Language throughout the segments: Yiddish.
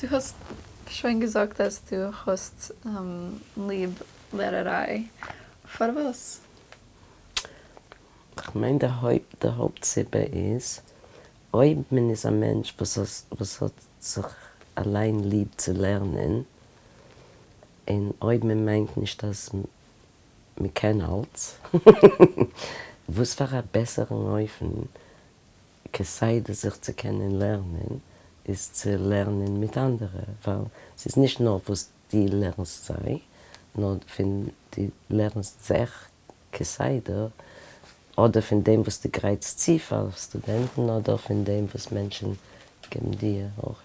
דו האסט שוין געזאגט אז דו האסט ליב לערעריי. פארוואס? כ'מיין די הויפט די הויפט סיבה איז, אויב מען איז א מענטש וואס וואס האט זיך אליין ליב צו לערנען, און אויב מען מיינט נישט אז מען קען אלץ, וואס פאר א בעסערן אופן כסדר זיך צו קענען לערנען איז צו לערנען מיט אנדערע, ווייל ס'איז נישט נאר וואס דו לערנסט זיי, נאר פון דו לערנסט זיך כסדר, אדער פון דעם וואס דו גרייטסט צו פאר סטודענטן, אדער פון דעם וואס מענטשן געבן דיר אויך.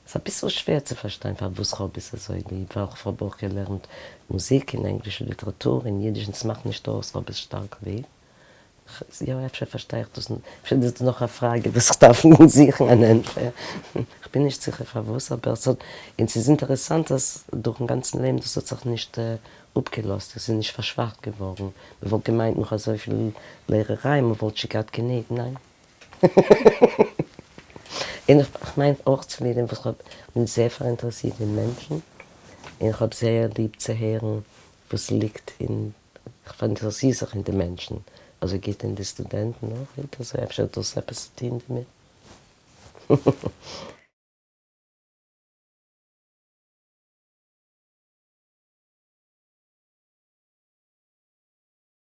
ס'איז אביסל שווער צו פארשטיין פארוואס כ'האב עס אזוי ליב, ווייל כ'האב אויך געלערנט מוזיק און ענגלישע ליטעראטור און אידיש און ס'מאכט נישט אויס, כ'האב עס שטארק ליב. יא, אפשר פארשטיי איך דאס, אפשר איז דאס נאך א פראגע וואס איך דארף זוכן אן ענטפער, כ'בין נישט זיכער פארוואס, אבער ס'האט, און ס'איז אינטערעסאנט אז דורכן גאנצן לעבן דאס האט זיך נישט אפגעלאזט, עס איז נישט פארשוואכט געווארן, מ'וואלט געמיינט נאך אזויפיל לערעריי מ'וואלט שוין געהאט גענוג, ניין. און כ'מיין אויך צוליב דעם וואס כ'האב, כ'בין זייער פאראינטערעסירט אין מענטשן, און כ'האב זייער ליב צו הערן וואס ליגט אין כ'פאראינטערעסיר זיך אין די מענטשן, אזוי גוט אין די סטודענטן אויך, אזוי אפשר האט דאס עפעס צו טון דערמיט.